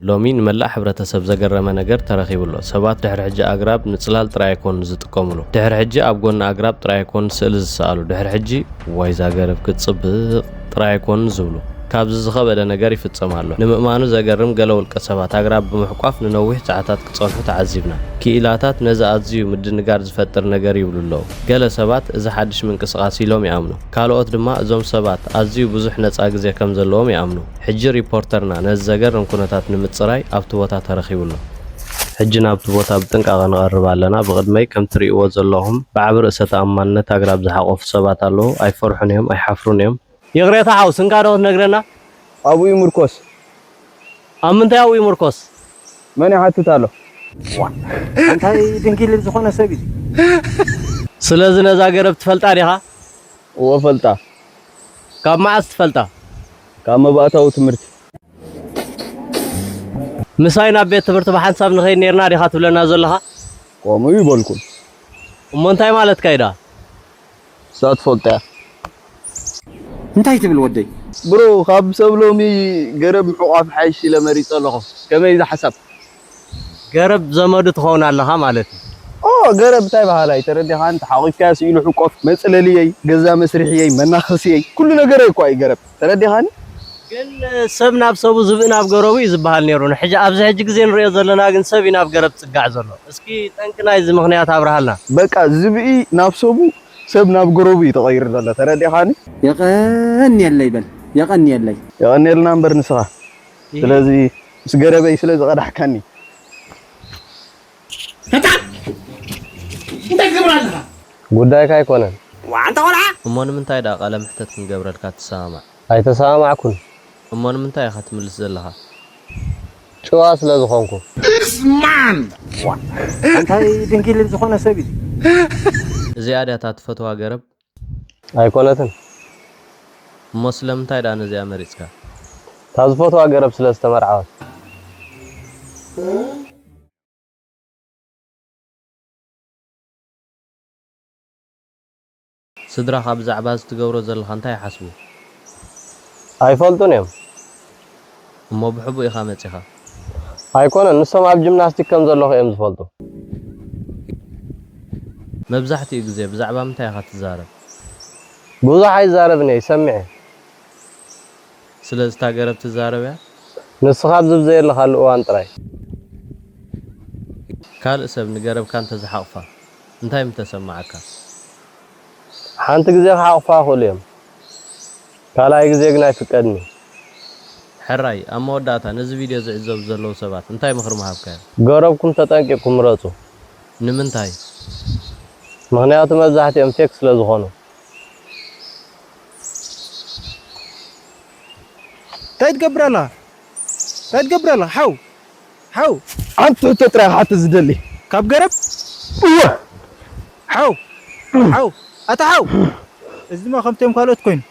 ሎሚ ንመላእ ሕብረተሰብ ዘገረመ ነገር ተረኺቡ ኣሎ። ሰባት ድሕሪ ሕጂ ኣግራብ ንጽላል ጥራይ ኣይኮኑን ዝጥቀምሉ። ድሕሪ ሕጂ ኣብ ጎኒ ኣግራብ ጥራይ ኣይኮኑን ስእሊ ዝሰኣሉ። ድሕሪ ሕጂ ዋይዛ ገረብ ክትጽብቕ ጥራይ ኣይኮኑን ዝብሉ። ካብዚ ዝኸበደ ነገር ይፍጸም ኣሎ። ንምእማኑ ዘገርም፣ ገለ ውልቀ ሰባት ኣግራብ ብምሕቋፍ ንነዊሕ ሰዓታት ክጸንሑ ተዓዚብና። ክኢላታት ነዚ ኣዝዩ ምድንጋር ዝፈጥር ነገር ይብሉ ኣለዉ። ገለ ሰባት እዚ ሓድሽ ምንቅስቓስ ኢሎም ይኣምኑ። ካልኦት ድማ እዞም ሰባት ኣዝዩ ብዙሕ ነጻ ግዜ ከም ዘለዎም ይኣምኑ። ሕጂ ሪፖርተርና ነዚ ዘገርም ኩነታት ንምጽራይ ኣብቲ ቦታ ተረኺቡ ኣሎ። ሕጂ ናብቲ ቦታ ብጥንቃቐ ንቐርብ ኣለና። ብቕድመይ ከም ትርእይዎ ዘለኹም ብዓቢ ርእሰ ተኣማንነት ኣግራብ ዝሓቖፉ ሰባት ኣለዉ። ኣይፈርሑን እዮም፣ ኣይሓፍሩን እዮም። ይቕሬታ ሓው፣ ስምካ ዶ ክትነግረና? ኣብኡ ይምርኮስ። ኣብ ምንታይ ኣብኡ ይምርኮስ? መን ይሓትት ኣሎ? እንታይ ድንኪል ዝኾነ ሰብ እዩ። ስለዚ ነዛ ገረብ ትፈልጣ ዲኻ? እወ ፈልጣ። ካብ መዓስ ትፈልጣ? ካብ መባእታዊ ትምህርቲ። ምሳይ ናብ ቤት ትምህርቲ ብሓንሳብ ንኸይድ ኔርና ዲኻ ትብለና ዘለኻ? ከምኡ ይበልኩም። እሞ እንታይ ማለትካ እዩ ደኣ? ንሳ ትፈልጦ እያ። እንታይ ትብል ወደይ? ብሮ፣ ካብ ሰብ ሎሚ ገረብ ምሕቋፍ ሓይሽ ኢለ መሪጸ ኣለኹ። ከመይ እዚ ሓሳብ? ገረብ ዘመዱ ትኸውን ኣለኻ ማለት እዩ። ኦ፣ ገረብ እንታይ በሃላይ ተረዲኻኒ? ተሓቒፍካዮ ስኢሉ ሕቆፍ፣ መጽለልየይ፣ ገዛ መስርሕየይ፣ መናኸስየይ፣ ኩሉ ነገረይ እኳ እዩ ገረብ። ተረዲኻኒ? ግን ሰብ ናብ ሰቡ ዝብኢ ናብ ገረቡ እዩ ዝበሃል ነይሩ። ንሕጂ፣ ኣብዚ ሕጂ ግዜ ንሪኦ ዘለና ግን ሰብ እዩ ናብ ገረብ ዝጽጋዕ ዘሎ። እስኪ ጠንቂ ናይዚ ምኽንያት ኣብርሃልና። በቃ ዝብኢ ናብ ሰቡ፣ ሰብ ናብ ገረቡ እዩ ተቐይሩ ዘሎ። ተረዲኻኒ? የቐንየለይ በል፣ የቐንየለይ። የቐንየልና እምበር ንስኻ። ይሄ ስለዚ ምስ ገረበይ ስለ ዝቐዳሕካኒ። ኣታ እንታይ ትገብር ኣለኻ? ጉዳይካ ኣይኮነን። ዋ፣ ኣንታ ቆልዓ! እሞ ንምንታይ ደኣ ቃለ መሕተት ክንገብረልካ ትሰማማዕ? ኣይተሰማማዕኩን። እሞ ንምንታይ ኢኻ ትምልስ ዘለኻ? ጭዋ ስለ ዝኾንኩ። This man! እንታይ ድንኪል ዝኾነ ሰብ እዩ። እዚኣ ድያ እታ ትፈትዋ ገረብ? ኣይኮነትን። እሞ ስለምንታይ ደኣ ነዚኣ መሪጽካ? እታ ዝፈትዋ ገረብ ስለ ዝተመርዓወት። ስድራኻ ብዛዕባ እዚ ትገብሮ ዘለኻ እንታይ ይሓስቡ? ኣይፈልጡን እዮም። እሞ ብሕቡእ ኢኻ መጺኻ? ኣይኮነን፣ ንሶም ኣብ ጂምናስቲክ ከም ዘለኹ እዮም ዝፈልጡ። መብዛሕትኡ ግዜ ብዛዕባ ምንታይ ኢኻ ትዛረብ? ብዙሕ ኣይዛረብን እየ፣ ይሰምዕ እየ። ስለዚ እታ ገረብ ትዛረብ እያ? ንስኻ ኣብዚ ብዘየለኻሉ እዋን ጥራይ። ካልእ ሰብ ንገረብካ እንተዝሓቕፋ እንታይ ምተሰማዓካ? ሓንቲ ግዜ ክሓቑፋ ይኽእሉ እዮም። ካልኣይ ግዜ ግን ኣይፍቀድን እዩ። ሕራይ፣ ኣብ መወዳእታ ነዚ ቪድዮ ዝዕዘቡ ዘለዉ ሰባት እንታይ ምኽሪ ምሃብካዮም? ገረብኩም ተጠንቂቕኩም ምረጹ። ንምንታይ? ምኽንያቱ መብዛሕትኦም ፌክ ስለ ዝኾኑ። እንታይ ትገብር ኣለኻ? እንታይ ትገብር ኣለኻ? ሓው! ሓው! ሓንቲ ሕቶ ጥራይ ክሓትት ዝደሊ። ካብ ገረብ? እወ! ሓው! ሓው! ኣታ ሓው! እዚ ድማ ከምቶም ካልኦት ኮይኑ።